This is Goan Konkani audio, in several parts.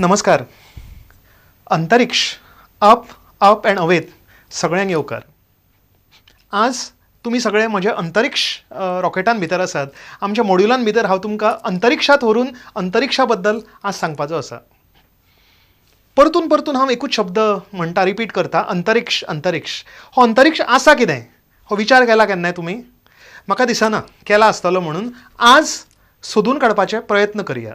नमस्कार. अंतरिक्ष अप अप अँड अवेत सगळ्यांक येवकार. आज तुमी सगळे म्हजे अंतरिक्ष रॉकेटान भितर आसात. आमच्या मॉड्युलान भितर हांव तुमकां अंतरिक्षात व्हरून अंतरिक्षा बद्दल आज सांगपाचो आसा. परतून परतून हांव एकूच शब्द म्हणटा, रिपीट करता, अंतरिक्ष अंतरिक्ष. हो अंतरिक्ष आसा कितें हो विचार केला केन्नाय तुमी? म्हाका दिसना केला आसतलो म्हणून. आज सोदून काडपाचे प्रयत्न करया.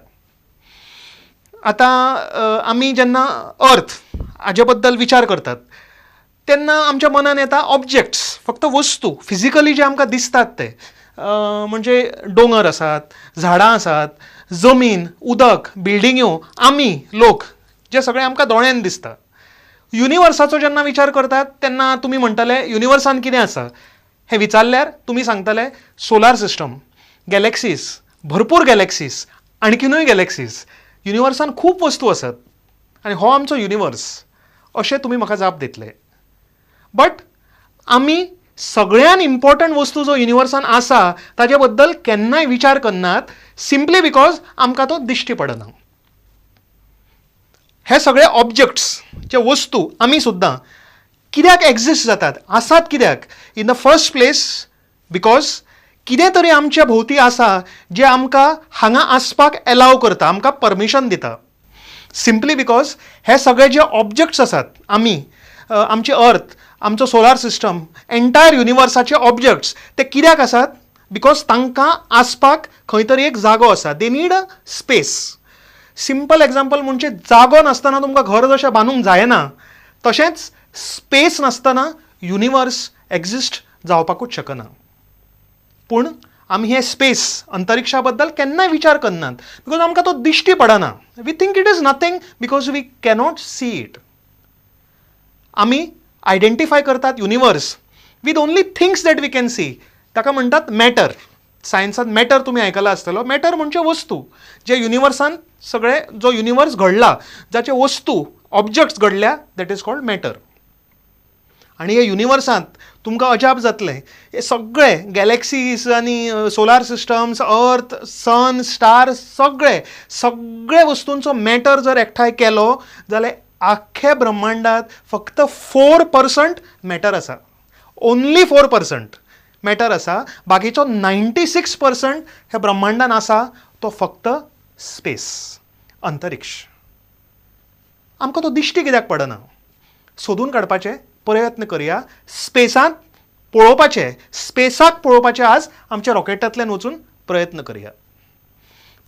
आतां आमी जेन्ना अर्थ हाजे बद्दल विचार करतात तेन्ना आमच्या मनान येता ऑब्जेक्ट्स, फक्त वस्तू, फिजिकली जे आमकां दिसतात ते, म्हणजे दोंगर आसात, झाडां आसात, जमीन, उदक, बिल्डिंग्यो, आमी लोक, जे सगळें आमकां दोळ्यान दिसता. युनिवर्साचो जेन्ना विचार करतात तेन्ना तुमी म्हणटले युनिवर्सान कितें आसा हें विचारल्यार तुमी सांगतले सोलार सिस्टम, गॅलेक्सीज, भरपूर गॅलेक्सीज, आणखीनूय गॅलेक्सीज, युनिवर्सान खूब वस्तू आसात आनी हो आमचो युनिवर्स अशें तुमी म्हाका जाप दितले. बट आमी सगळ्यान इम्पॉर्टंट वस्तू जो युनिवर्सान आसा ताजे बद्दल केन्नाय विचार करनात, सिंपली because आमकां तो दिश्टी पडना. हे सगळे ऑब्जेक्ट्स जे वस्तू आमी सुद्दां कित्याक एग्जिस्ट जातात, आसात कित्याक in the first place? Because कितें तरी आमच्या भोंवती आसा जें आमकां हांगा आसपाक एलाव करता, आमकां परमिशन दिता. सिंपली because हे सगळे जे ऑब्जेक्ट्स आसात, आमी, आमची अर्थ, आमचो सोलार सिस्टम, एंटायर युनिवर्साचे ऑब्जेक्ट्स ते कित्याक आसात? Because तांकां आसपाक खंय तरी एक जागो आसा. They need a space. Simple example म्हणजे जागो नासतना तुमकां घर जशें बांदूंक जायना, तशेंच स्पेस नासतना युनिवर्स एग्जिस्ट जावपाकूच शकना. पूण आमी हे स्पेस, अंतरिक्षा बद्दल केन्नाय विचार करनात because आमकां तो दिश्टी पडना. We think it is nothing because we cannot see it. आमी आयडेंटिफाय करतात universe with only things that we can see. ताका म्हणटात मॅटर. सायन्सांत मॅटर तुमी आयकला आसतलो. मॅटर म्हणजे वस्तू जे युनिवर्सान सगळे, जो युनिवर्स घडला, जाचे वस्तू ऑब्जेक्ट्स घडल्या, that is called matter. आनी हे युनिवर्सांत तुमकां अजाप जातलें, हे सगळे गॅलेक्सीज आनी solar systems, earth, sun, star, सगळे सगळे वस्तूंचो मॅटर जर एकठांय केलो जाल्यार आख्खे ब्रह्मांडात फक्त 4% मॅटर आसा. ओन्ली 4% मॅटर आसा. बाकीचो 96% हे ब्रह्मांडान आसा तो फक्त स्पेस, अंतरिक्ष. आमकां तो दिश्टी कित्याक पडना? सोदून काडपाचे प्रयत्न करया. स्पेसांत पळोवपाचे, स्पेसाक पळोवपाचे आज आमच्या रॉकेटांतल्यान वचून प्रयत्न करया.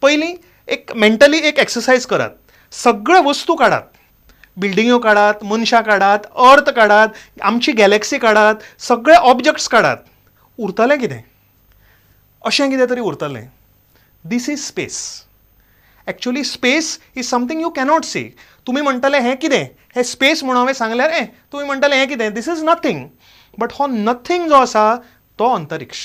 पयलीं एक मेंटली एक एक्सरसायज करात. सगळे वस्तू काडात, बिल्डिंग्यो काडात, मनशां काडात, अर्थ काडात, आमची गॅलेक्सी काडात, सगळे ऑब्जेक्ट्स काडात. उरतलें कितें? अशें कितें तरी उरतलें. This is space. Actually space is something you cannot see. तुमी म्हणटले हें कितें, हें स्पेस म्हणून हांवें सांगल्यार ए तुमी म्हणटले हें कितें, this is nothing. But हो नथींग जो आसा तो अंतरिक्ष.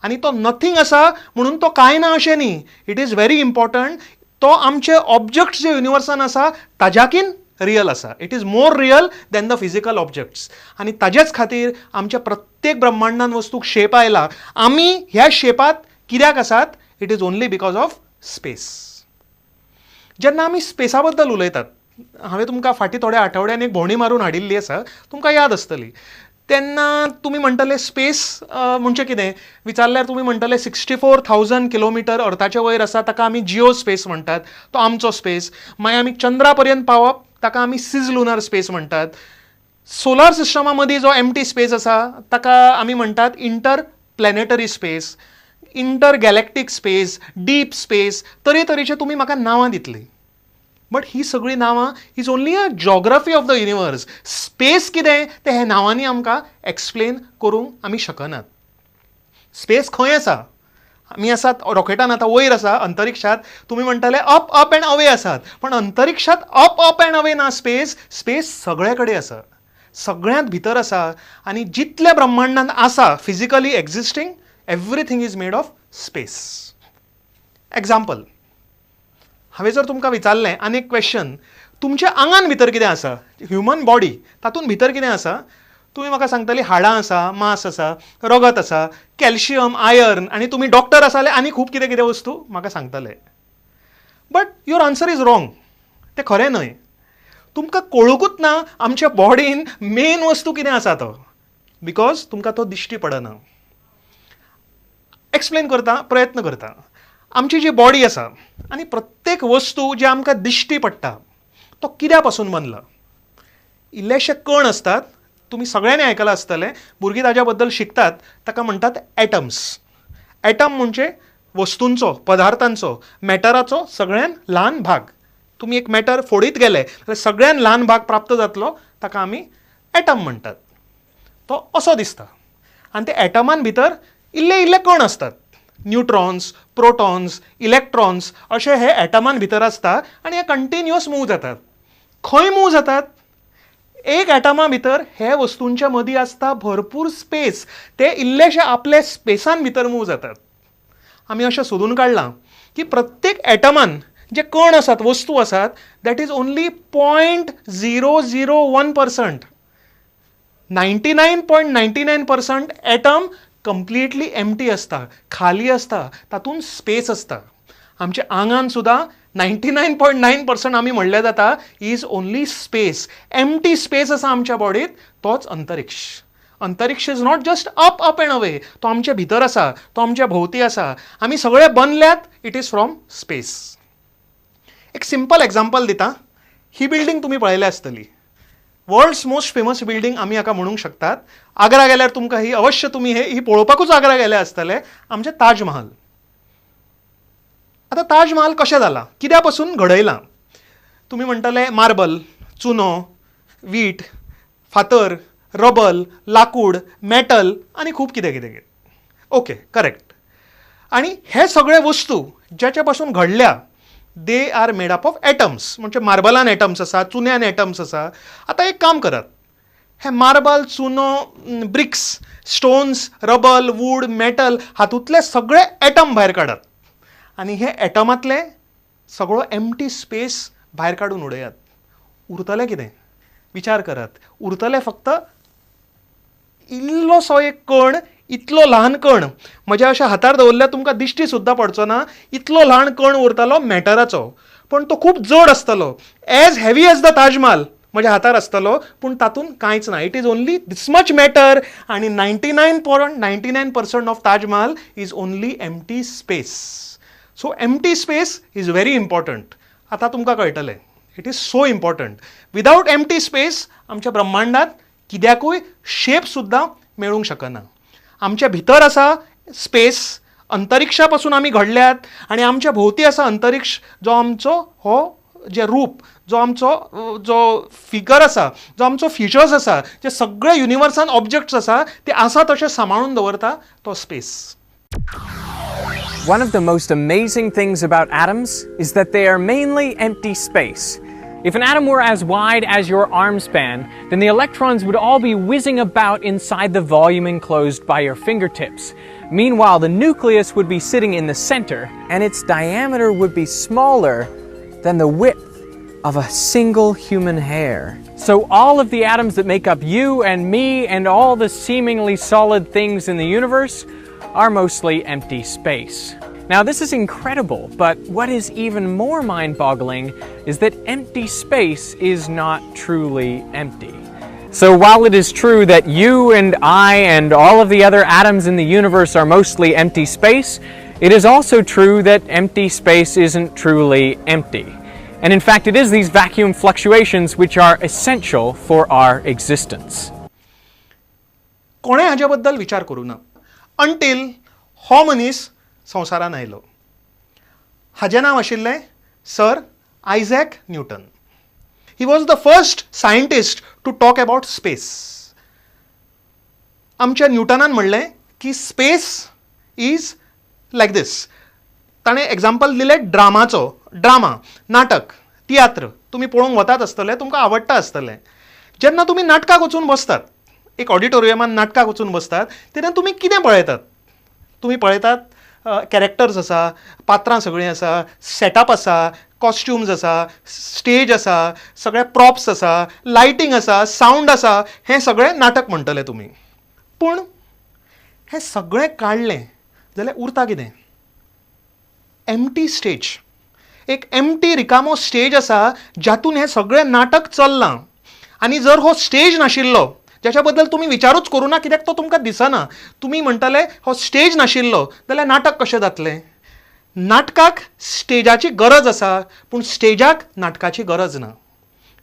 आनी तो नथींग आसा म्हणून तो कांय ना अशें न्ही. It is very important. तो आमचे ऑब्जेक्ट्स जे युनिवर्सान आसा ताज्याकीन रियल आसा. It is more real than the physical objects. आनी ताजेच खातीर आमच्या प्रत्येक ब्रह्मांडान वस्तूक शेप आयला. आमी ह्या शेपात कित्याक आसात? It is only because of space. जेन्ना आमी स्पेसा बद्दल उलयतात, हांवें तुमकां फाटीं थोड्या आठवड्यान एक भोंवडी मारून हाडिल्ली आसा, तुमकां याद आसतली. तेन्ना तुमी म्हणटले स्पेस म्हणजे कितें विचारल्यार तुमी म्हणटले 64,000 किलोमिटर अर्ताच्या वयर आसा ताका आमी जिओ स्पेस म्हणटात, तो आमचो स्पेस. मागीर आमी चंद्रा पर्यंत पावप ताका आमी सिसलुनर स्पेस म्हणटात. सोलार सिस्टमा मदीं जो एम्प्टी स्पेस आसा ताका आमी म्हणटात inter planetary space, inter galactic space, deep space. तरेतरेचे तुमी म्हाका नांवां दितलीं. बट ही सगळीं नांवां is only a geography of the universe. Space कितें तें हे नांवांनी आमकां एक्सप्लेन करूंक आमी शकनात. स्पेस खंय आसा? आमी आसात रॉकेटान आतां वयर आसा अंतरिक्षात. तुमी म्हणटले अप अप अँड अवे आसात, पण अंतरिक्षात अप अप अँड अवे ना. स्पेस स्पेस सगळे कडेन आसा, सगळ्यांत भितर आसा. आनी जितल्या ब्रह्मांडांत आसा physically existing, everything is made of space. Example, हांवें जर तुमकां विचारलें आनी एक क्वेश्चन, तुमच्या आंगान भितर कितें आसा, ह्युमन बॉडी, तातूंत भितर कितें आसा? तुमी म्हाका सांगतली हाडां आसा, मांस आसा, रगत आसा, कॅल्शियम, आयर्न, आनी तुमी डॉक्टर आसा जाल्यार आनी खूब कितें कितें वस्तू म्हाका सांगतले. But your answer is wrong. तें खरें न्हय. तुमकां कळुंकूच ना आमच्या बॉडीन मेन वस्तू कितें आसा तो, because तुमकां तो दिश्टी पडना. एक्सप्लेन करता, प्रयत्न करता. आमची जी बॉडी आसा आनी प्रत्येक वस्तू जी आमकां दिश्टी पडटा तो कित्या पासून बनला? इल्लेशे कण आसतात. तुमी सगळ्यांनी आयकलां आसतलें, भुरगीं ताज्या बद्दल शिकतात. ताका म्हणटात एटम्स. एटम म्हणजे वस्तूंचो, पदार्थांचो, मॅटराचो सगळ्यान ल्हान भाग. तुमी एक मॅटर फोडीत गेले जाल्यार सगळ्यान ल्हान भाग प्राप्त जातलो, ताका आमी एटम म्हणटात. तो असो दिसता आनी ते एटमान भितर इल्ले इल्ले कण आसतात. न्युट्रॉन्स, प्रोटॉन्स, इलेक्ट्रॉन्स अशे हे एटमान भितर आसता आनी हे कंटिन्युअस मूव जातात. खंय मूव जातात? एक एटमा भितर हे वस्तूंच्या मदीं आसता भरपूर स्पेस. ते इल्लेशे आपले स्पेसान भितर मूव जातात. आमी अशें सोदून काडलां की प्रत्येक एटमान जे कण आसात, वस्तू आसात, that is only 0.001%. 99.99% Atom completely empty आसता, खाली आसता, तातूंत स्पेस आसता. आमच्या आंगान सुद्दां 99.9% आमी म्हणलें जाता is only space. Empty space आसा आमच्या बॉडीत, तोच अंतरिक्ष. अंतरिक्ष is not just up, up and away. तो आमच्या भितर आसा, तो आमच्या भोंवती आसा. आमी सगळे बनल्यात, it is from space. एक सिंपल एग्जाम्पल दिता. ही बिल्डींग तुमी पळयल्या आसतली. वर्ल्ड्स मोस्ट फेमस बिल्डींग आमी हाका म्हणूंक शकतात. आग्रा गेल्यार तुमकां ही अवश्य, तुमी हे ही पळोवपाकूच आग्रा गेले आसतले, आमचें ताजमहाल. आतां ताजमहाल कशें जालां? कित्या पसून घडयलां? तुमी म्हणटले मार्बल, चुनो, वीट, फातर, रबल, लाकूड, मॅटल आनी खूब कितें कितें कितें. Okay, correct. आनी हे सगळे वस्तू ज्याच्या पासून घडल्या, they are made up of atoms. म्हणजे मार्बलान एटम्स आसा, चुन्यान एटम्स आसा. आतां एक काम करात, हे मार्बल, चुनो, bricks, stones, rubble, wood, metal हातूंतले सगळे एटम भायर काडात आनी हे एटमांतले सगळो एम्प्टी स्पेस भायर काडून उडयात. उरतलें कितें? विचार करात. उरतलें फक्त इल्लोसो एक कण. इतलो ल्हान कण म्हज्या अशा हातार दवरल्यार तुमकां दिश्टी सुद्दां पडचो ना. इतलो ल्हान कण उरतलो मॅटराचो, पण तो खूब जड आसतलो, as heavy as the Taj Mahal म्हज्या हातार आसतलो, पूण तातूंत कांयच ना. It is only this much matter आनी 99.99% of Taj Mahal is only empty space. So empty space is very important. आतां तुमकां कळटलें, it is so important. Without empty space आमच्या ब्रह्मांडात कित्याकूय शेप सुद्दां मेळूंक शकना. आमच्या भितर आसा स्पेस, अंतरिक्षा पासून आमी घडल्यात आनी आमच्या भोंवती आसा अंतरिक्ष. जो आमचो हो जे रूप, जो आमचो जो फिगर आसा, जो आमचो फिचर्स आसा, जे सगळे युनिवर्सान ऑब्जेक्ट्स आसा, ते आसा तशे सांबाळून दवरता तो space. One of the most amazing things about atoms is that they are mainly empty space. If an atom were as wide as your arm span, then the electrons would all be whizzing about inside the volume enclosed by your fingertips. Meanwhile, the nucleus would be sitting in the center, and its diameter would be smaller than the width of a single human hair. So, all of the atoms that make up you and me and all the seemingly solid things in the universe are mostly empty space. Now, this is incredible, but what is even more mind boggling is that empty space is not truly empty. So, while it is true that you and I and all of the other atoms in the universe are mostly empty space, it is also true that empty space isn't truly empty. And in fact, it is these vacuum fluctuations which are essential for our existence. कोणें हाज्या बद्दल विचार करूं ना अंटील हो मनीस संवसारान आयलो. हाजें नांव आशिल्लें sir Isaac Newton. He was the first scientist to talk about space. आमच्या न्यूटनान म्हणलें की space is like this. ताणें एग्जाम्पल दिलें ड्रामाचो. ड्रामा, नाटक, तियात्र तुमी पळोवंक वतात आसतले, तुमकां आवडटा आसतलें. जेन्ना तुमी नाटकाक वचून बसतात, एक ऑडिटोरियमान नाटकाक वचून बसतात, तेन्ना तुमी कितें पळयतात? तुमी पळयतात कॅरेक्टर्स आसा, पात्रां सगळीं आसा, सेटअप आसा, कॉस्ट्युम्स आसा, स्टेज आसा, सगळे प्रॉप्स आसा, लायटींग आसा, सावंड आसा. हें सगळें नाटक म्हणटले तुमी. पूण हें सगळें काडलें जाल्यार उरता कितें? Empty stage. एक एम्प्टी रिकामो स्टेज आसा जातून हें सगळें नाटक चल्लां. आनी जर हो स्टेज नाशिल्लो, ज्याच्या बद्दल तुमी विचारूच करूं ना कित्याक तो तुमकां दिसना, तुमी म्हणटले हो स्टेज नाशिल्लो जाल्यार नाटक कशें जातलें? नाटकाक स्टेजाची गरज आसा, पूण स्टेजाक नाटकाची गरज ना.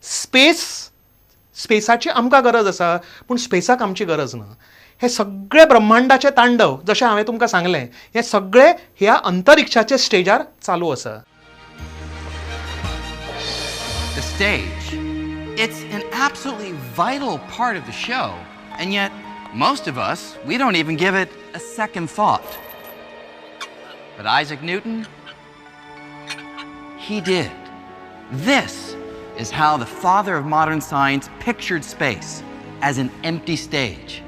स्पेस स्पेसाची आमकां गरज आसा, पूण स्पेसाक आमची गरज ना. हे सगळे ब्रह्मांडाचे तांडव, जशें हांवें तुमकां सांगलें, हे सगळे ह्या अंतरिक्षाचे स्टेजार चालू आसा. The stage. It's an absolutely vital part of the show, and yet most of us, we don't even give it a second thought. But Isaac Newton, he did. This is how the father of modern science pictured space: as an empty stage.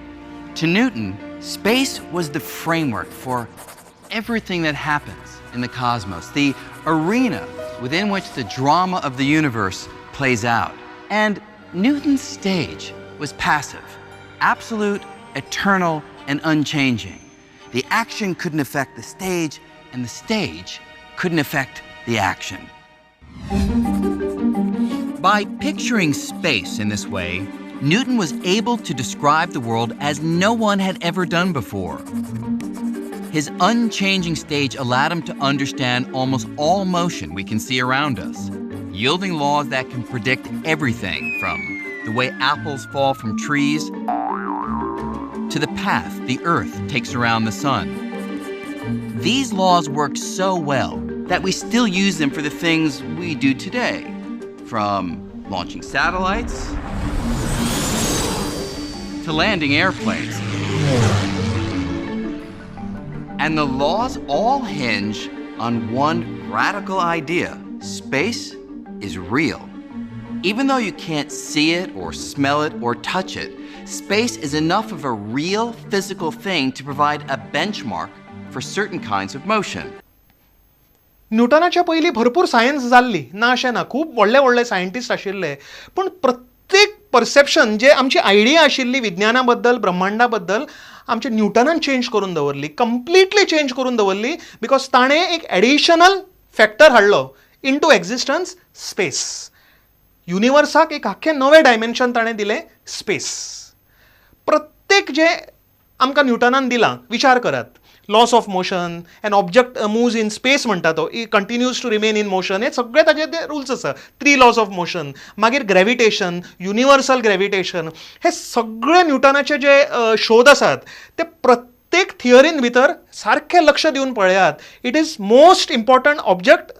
To Newton, space was the framework for everything that happens in the cosmos, the arena within which the drama of the universe plays out. And Newton's stage was passive, absolute, eternal, and unchanging. The action couldn't affect the stage, and the stage couldn't affect the action. By picturing space in this way, Newton was able to describe the world as no one had ever done before. His unchanging stage allowed him to understand almost all motion we can see around us, yielding laws that can predict everything from the way apples fall from trees to the path the Earth takes around the sun. These laws work so well that we still use them for the things we do today, from launching satellites to landing airplanes. And the laws all hinge on one radical idea: space is real. Even though you can't see it or smell it or touch it, space is enough of a real physical thing to provide a benchmark for certain kinds of motion. न्यूटनाच्या पयलीं भरपूर सायन्स जाल्ली, ना अशें ना. खूब व्हडले व्हडले सायंटिस्ट आशिल्ले, पूण प्रत्येक परसेप्शन जे आमची आयडिया आशिल्ली विज्ञाना बद्दल, ब्रह्मांडा बद्दल, आमच्या न्यूटनान चेंज करून दवरली, कंप्लिटली चेंज करून दवरली, because ताणें एक एडिशनल फॅक्टर हाडलो इनटू एक्झिस्टन्स, स्पेस. युनिवर्साक एक आख्खें नवें डायमेन्शन ताणें दिलें, स्पेस. प्रत्येक जें आमकां न्यूटनान दिलां, विचार करात, laws of motion, an object moves in space म्हणटा तो, he continues to remain in motion, हे सगळे ताजे ते रुल्स आसा. थ्री लॉज ऑफ मोशन, मागीर ग्रॅविटेशन, युनिवर्सल ग्रॅविटेशन, हे सगळे न्यूटनाचे जे शोध आसात, ते प्रत्येक थियरीन भितर सारकें लक्ष दिवन पळयात, it is most important object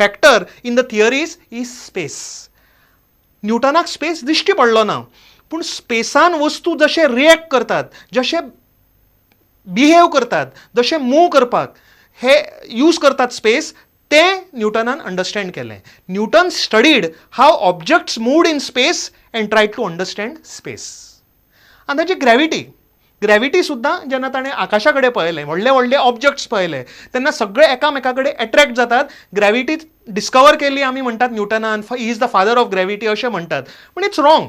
factor in the theories is space. न्यूटनाक space दिश्टी पडलो ना, पूण स्पेसान वस्तू जशे रिएक्ट करतात, जशे बिहेव करतात, जशे मूव करपाक हे यूज करतात स्पेस, तें न्यूटनान अंडरस्टँड केलें. Newton studied how objects moved in space and try to understand space. आनी ताची ग्रॅविटी, ग्रॅविटी सुद्दां जेन्ना ताणें आकाशा कडेन पळयलें, व्हडले व्हडले ऑब्जॅक्ट्स पळयले, तेन्ना सगळे एकामेका कडेन एट्रॅक्ट जातात. ग्रॅविटी डिस्कवर केली आमी म्हणटात न्यूटनान, he is the father of gravity अशें म्हणटात, पूण it's wrong.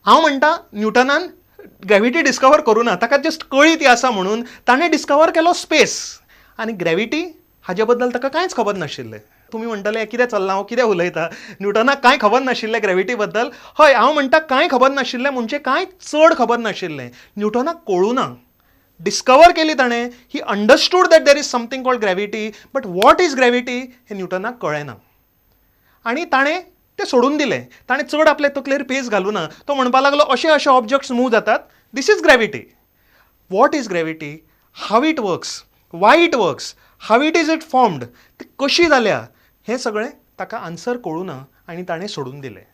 हांव म्हणटा न्यूटनान ग्रॅविटी डिस्कवर करूं ना, ताका जस्ट कळ्ळी ती आसा म्हणून. ताणें डिस्कवर केलो स्पेस आनी ग्रॅविटी हाजे बद्दल ताका कांयच खबर नाशिल्लें. तुमी म्हणटले, कितें चल्लां, हांव कितें उलयता, न्यूटनाक कांय खबर नाशिल्लें ग्रॅविटी बद्दल? हय, हांव म्हणटा कांय खबर नाशिल्लें म्हणजे कांय चड खबर नाशिल्लें. न्यूटनाक कळूं ना. डिस्कवर केली ताणें, he understood that there is something called gravity, but what is gravity हें न्यूटनाक कळ्ळें ना आनी ताणें तें सोडून दिलें. ताणें चड आपले तकलेर पेज घालूं ना. तो म्हणपाक लागलो, अशे अशे ऑब्जॅक्ट्स मूव जातात, this is gravity. What is gravity, how it works, why it works, how it formed, ती कशी जाल्या, हें सगळें ताका आन्सर कळूं ना आनी ताणें सोडून दिलें.